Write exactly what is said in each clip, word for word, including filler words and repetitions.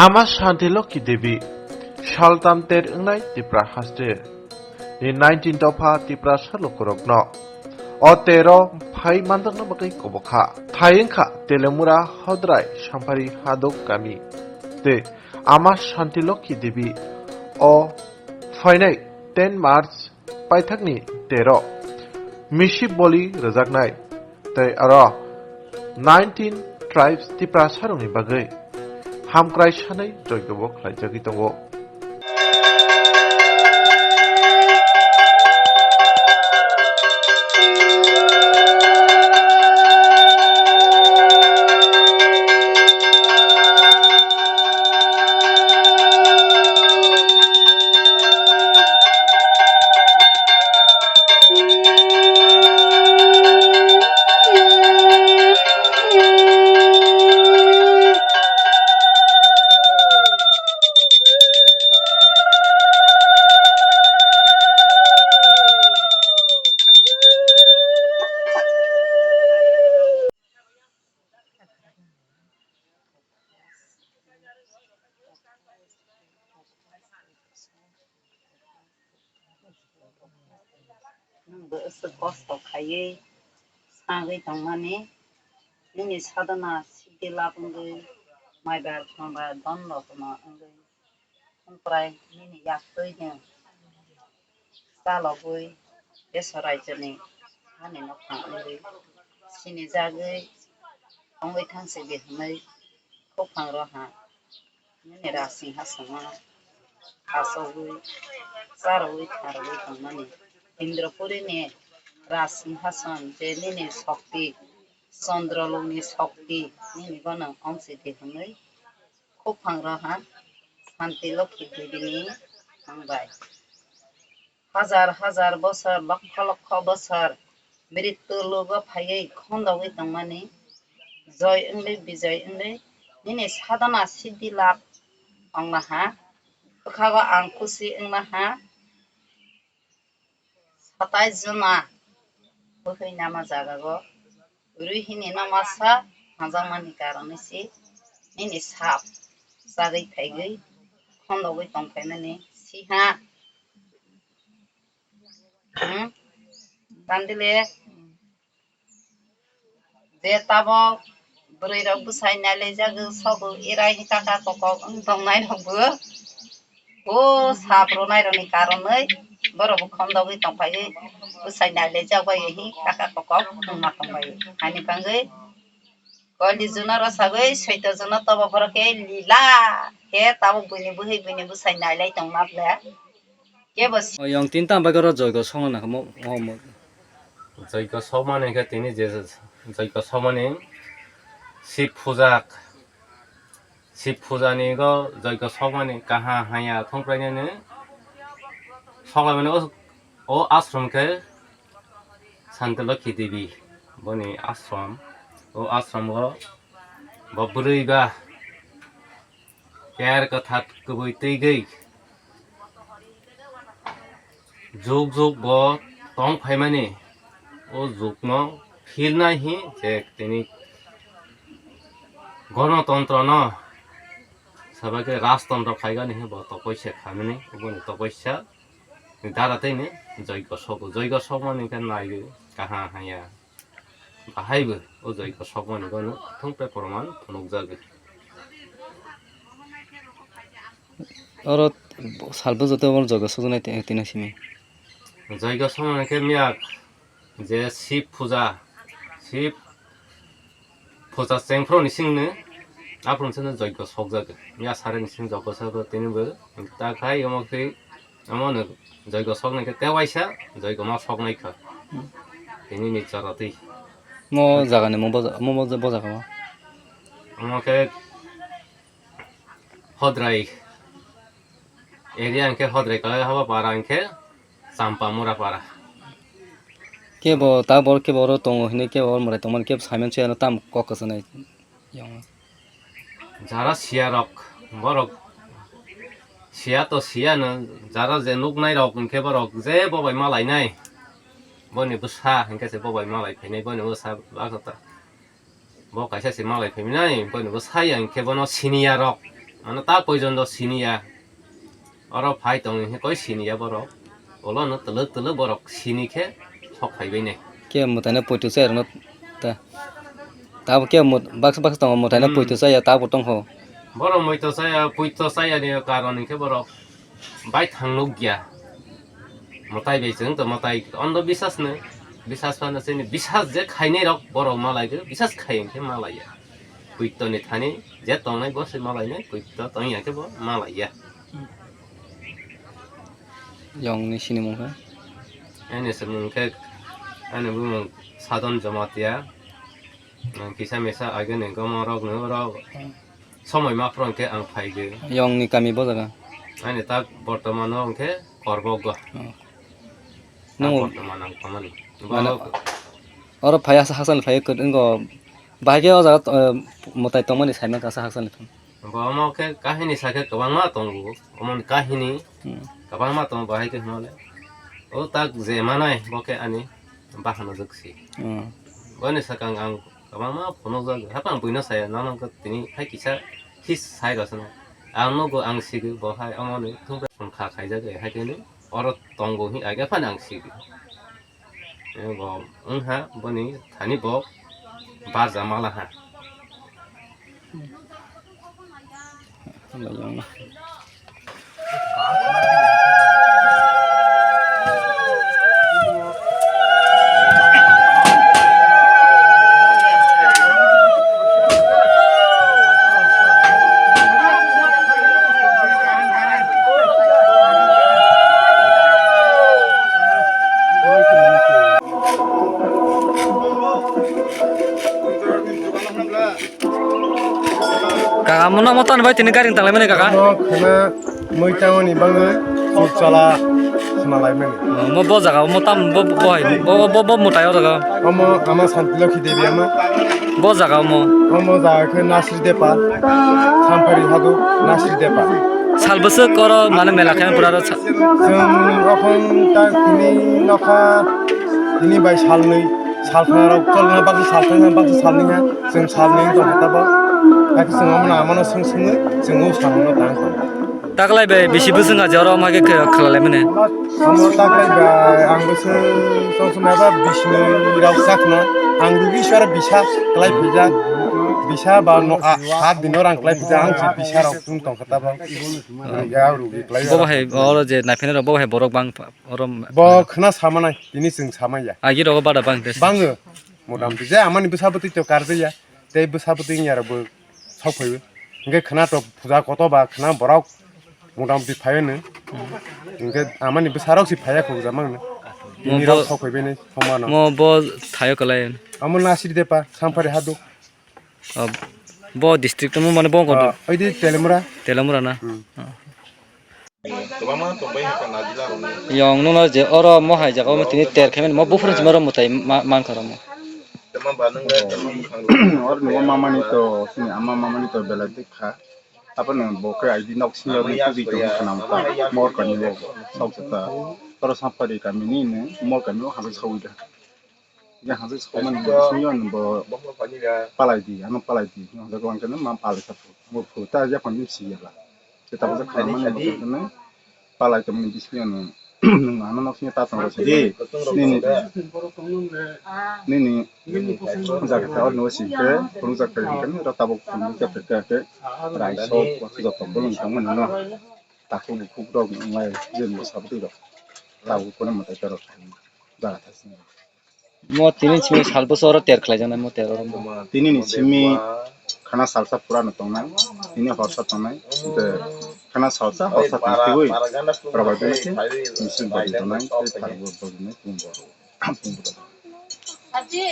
Ama Shanti Lokhi Devi, saltam ter wngnai Tipra haste ni nineteen dopha Tiprasa lukurokno o tero phai manjakna bagwi kobokha. Thai wngkha Telemura Hodrai Sampari Hadok kami tei Ama Shanti Lokhi Devi o phainai ten March paithakni tero misi boli rwjaknai tei aro nineteen tribes Tiprasarokni bagwi hamkrai sanai joigobo khlaijagwi tongo. Nwng bo aswk kosto khaiwi sagwi tongmani, nini sadhana siddhi lab wngwi maibar thangbar dhon rotno wngwi thungprai nini yaktwino chalogwi Iswar raijoni hani nokhang wngwi sinijagwi tongwi thangsi di hwnwi khukphang roha nini Raj Singhasono achogwi charogwi tharogwi tongmani. Indrapurini Raj Singhason je nini shokti, Chandrolokni shokti nini gwnang omsidi hwnwi khukphang roha Shanti Lokhi Debini thangbai. Hajar hajar bosor, lokho lokho bosor mrityu logo phaiwi khondogwi tongmani, joy wngwi bijoy wngwi nini sadhana siddhi lab wngnaha, bwkhago ang khusi wngnaha. Satais jona bwkhwi nama jagao rwi hini no masa hanjakmani karon se nini sap chagwi thaigwi khondogwi tongphaimani siha. Hmm? Tandile je tabok bwrwi rok bwsai nailaijagwi sobo erai kaka kokok wng tongnai rokbo o sap rwnai rokni karonwi borokbo khondogwi tongphaiwi bwsai nailaijak bai hi kaka kokok wngma tongbai. Haini bangwi Kali juna rw sagwi soito juna tobo borok khe lila khe tabuk buini bwhwi buini bwsai nailai tongma ble. Kebo si- O yang tin tam bagwi oro joigo songna nangkha mo, mo, mo. Joigo sokmani khe tini je joigo sokmani Shib puja, Shib pujani go joigo sokmani kaha haya thongprainani soklaimani o, o ashram khe Shanti Lokhi Devi boni ashram. O ashram o bo bwrwi ba ker kwthar kwbwi twigwi jug jug bo tong phaimani, o jugno philnai hi je tini gonotontro no sabai khe rajtontro khaigani hi bo topoisa khamani, oboni topoisa ni dara tei ni joigo sogo, joigo sokmani khe naiwi kaha haya. Bahaibo o joigo sokmani gano thung pe proman phunukjago. Oro salbo joto oro joigo sokjaknai tini simi. Joigo sokmani khe miyak je Shib puja, Shib puja chengphro ni singni aphuru sini joigo sokjago. Miya sare ni sing joigo sokjago tini bo ta khai omo khe Omo no joigo soknai khe tei waisa joigo ma soknai kha. Tini ni chara twi. Mo jaga ni mo boja, mo boja, boja kha mo. Omo khe Hodrai area hwnkhe Hodrai Kalai Haba para hwnkhe Champa Mura para. Kebo ta bor kebo oro tongo hinui kebo oro mwrai tongmani kebo saiman se ano tam kok kwchwnai. Jara siya rok, borok siya to siya no, jara je nuknai rok hwnkhe borok je bobai malainai, boni bwsa hwnkhe se bobai malai phainai, boni bwsa baksa ta, bo kaisa se malai phainai, boni bwsa ya hwnkhe bono siniya rok, Mane ta poijon do siniya. Oro phai tong hinkhe koi siniya borok. Olo no twlwk twlwk borok sini khe sok phaibai nai. Ke mwtai no poito chai rwno ta. Tabo ke mut-, baksa baksa tongo mwtai no Hmm. poito chaya tabo tongkho. Borok moito chaya, poito chaya ni karon hinkhe borok bai thang nukya. Mwtai bai chwng to mwtai ondo bisas no, bisas phano chini bisas je khainai rok borok malai khe bisas khai hinkhe malaiya. Poito ni thani je tongnai bo se malai nai, poito tongya khe bo malaiya. Yong ni sinimung khe? Ani sinimung khe, ani bumung Sadon Jamatia. Ang kisa misa agini gomorok ni borok somoi ma phuru hwnkhe ang phaigwi. Yong ni kami bo jaga? Ani tak bortomano hwnkhe Korbogo. Oh. Nwng bortoman ang tongmani. Mane, oro phai asa hakchal phai kwrwng go. Bahai khe o jaga, eh, mwtai tongmani saiman kha asa hakchal ni thung. Bo omo khe kahini sakhe kwbangma tongo. Omoni kahini Hmm. kwbangma tongo bahai khe hwnle. O tak je manai bo khe ani bahano jwk si. Hmm. Boni sakang ang kwbangma phunukjak, haphang buino saya, nono wngkha tini hai kisa his sai rwsano. Ang nugo, ang sigo, bo hai omoni thungbai phone kha khaijak, hai khe ni oro tongo hi age phano ang sigo. Bo wngha boni thani bo barja mala ha. Kaka, mo namo tan bai tini gari tanglai mani kaka? Mo khana mui tangoni bangwi chuk chala khna lai mani. Mo bo jaga, mo tam, bo, bo hai, bo, bo, bo, bo mutai o jaga. Omo ama Santi Lokhi Devi ama. Bo jaga omo. Omo jaga khe Nasri Depa, Samphari hadu Nasri Depa. Sal bwswk oro mane mela khe pura ro sa- Chwng okhon ta tini nokha tini bai salnwi, salthang rok cholna bagwi salthang bagwi salnwi ha. Chwng salnwi wng tongkha tabok. Haikhe chwng omono amano swng swngwi chwng o samungno tang tongo. Taklai bai bisi bwswng aji oro omo khe khe khlalaimani. Omo taklai bai ang bwswng chwng swngma ba bisnwi rok sakna. Ang rugi sora bisa klai phaijak. Bisa ba no a, hat dino rang klai phaijak ang se bisa rok wng tongkha tabok. Ang ya rugi klai. Bo hai oro je naiphainai rok bo hai borok bang oro. Bo khna samanai tini chwng samanya. Agi rogo bada bang des. Bango. Motamoti je amani bwsa bwtwi to karjaya, tei bwsa bwtwi wngya rok bo sok phaiwi. Hwnkhe khwna to puja koto ba khwna borok motamoti phaiwi no. Hwnkhe amani bwsa rok se phaiya khuk jama hwno. Tini rok sok phaiwi ni somano. Mo bo thaio kwlai. Amo Nasri Depa, Samphari hadu. Ah, bo district mo mane bo koto? Ah, oidi Telemura. Telemura na? Hmm. Ah. Yong nuna je oro mo hai jaga mo tini ter khe mo buphuru jima ro mutai ma-, man kha ro mo. Oro nungo mamani to, chini ama mamani to belai dikha. Abo no bo khe aidi nok sini oro tubi to khana mo ta. Mor kani o sok ta. Oro Samphari kami ni ne mor kani o habo sawi da. Hingke hangsa sokomani bisingo ani bo palai di, ano palai di, hingke hangsa ko hingke ma palai sa phu, bo phu ta ya phan si ya la. Te tabuk khaimani bo khaimani palai tongmani bisingo ano nwng ano nok sini ta tong rw si di, nini, nini jaga ta no si ke, phunuk jak phai hingke no tabuk phunuk jak phai ke, rai sok joto phunuk tongmani no, takhuk bukhuk rok nai je mo sabti rok, tabuk kono mwtai rok jaga ta sini. Mo tini simi sal bwswk oro ter khlai jaknai mo ter oro mo. Tini ni simi khana salsa pura no tongnai, tini horsa tongnai, hwnkhe khana salsa horsa tongtwi rwbai tongmani se misil bai tongnai tei pharbo bai tongnai pungbo.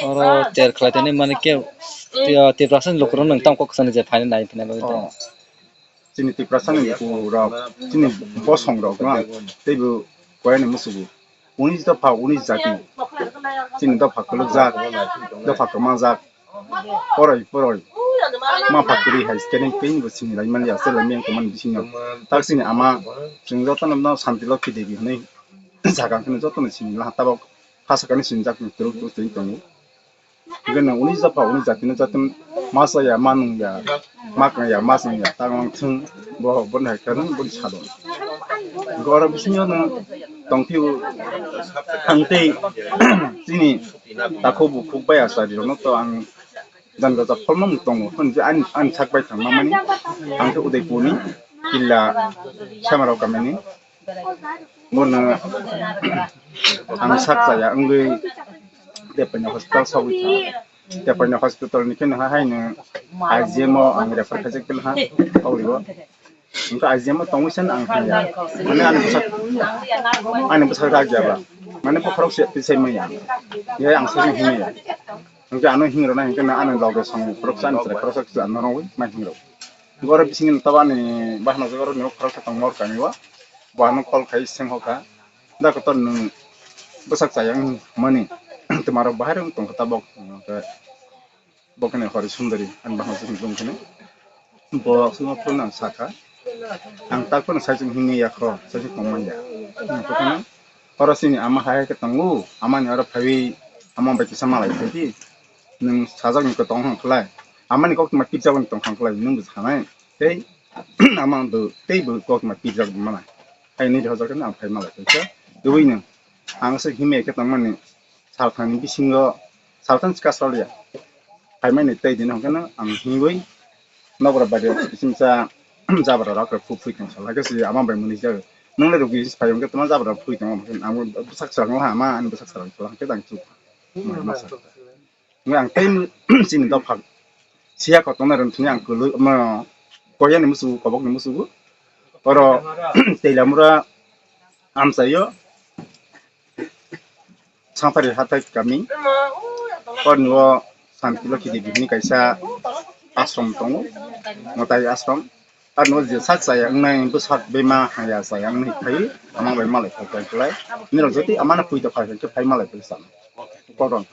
Oro ter khlai tongmani mane khe Tiprasa ni lukurok nwng tamo kok kwchangni je phainai nai phinai bagwi. Oh. Chini Tiprasa ni lukurok, chini bosong rok no teibo koyani musugo. Unis dopha, unis jati. Chini dopha kwlwkjak, dopha kwmanjak. Poroi, poroi. Ma pha kwrwi hai skene kei bo chini lai manya, se lai manya kwmani bisingo. Tak chini ama, chwng jotono no Santi Lokhi Devi hinwi jaga hwnwi jotono chini laha tabok. Hasa kani sinijak ni twrwk twrwk twi tongo. Hingke nang uni japa uni jati no jati ma chaya ma nung ya ma kang ya ma chang ya ta wng thung bo bo nai khe nung bo salo. Hingke oro bisingo nung tongphio ang tei chini takhuk bukhuk bai asari rok no to ang jan gata pholma mung tongo hwn je ani ani sak bai thang ma mani ang khe Udaipur ni killa Samarao kami ni. Bono ang sak chaya wngwi Tepanya hospital sogwi thango. Tepanya hospital ni kheno ha haino I G M o ang refer khaijak pil ha Kauribo. Wngkha I G M o tongwi san ang hanya. Mane ani bwsak ani bwsak rak ya ba. Mane bokhorok se tisai maya. Ya ang sini hini ya. Wngkha ano hingrona hingkhe na ani loge song khoroksa ani chwrai khoroksa kisa ano rongwi ma hingrok. Goro bisingo tabo ani bahna jagoro ni khoroksa tongmor kami o. Bo ano call khai seng hoka. Da kotor nwng bwsak chayang mani. Twmarok bahai rok tongkha tabok. Bo khe Hori Sundari ani bahna jagoro tong khe. Bo suma phone ang saka. Ang tak phone sai chung hini yakho, sai chung tongmanya. Oro sini ama hai hai khe tongo, amani oro phaiwi ama bai kisa malai phaidi. Nwng sajak ni khe tong hang khlai. Amani kok tuma pizza ni tong hang khlai, nwng bwsa nai. Tei ama bo tei bo kok tuma pizza bo mana. Hai ni hojar khe ang phai malai phaikha. Tubui nwng ang se himya khe tongmani salthani bisingo salthani chika salya. Phaimani tei dino hwnkhe no ang himwi nokra bai kisimsa jabra rok phu phui tong sala khe si ama bai muni jago. Nwngle rok gis phai hwnkhe tuma jabra phui tong hwnkhe ang bwsak sarang ha ma ani bwsak sarang sala hwnkhe dang chu. Wngkha ang tei chini dophak siya kotornai rwng thungya ang kwlwi, ma, koyani musugo, kobokni musugo. Oro Teilamura amchaio Sangphari hathai kami. Oro nuo Santi Lokhi Devi hwnwi kaisa ashram tongo, Matai ashram. Aro nuo je sak chaya wngnai bwsak bema haya chaya wngwi phai, ama bai malai phai phai khlai. Nirok jotoi amano pui tongphai hwnkhe phai malai phai sana. Koron.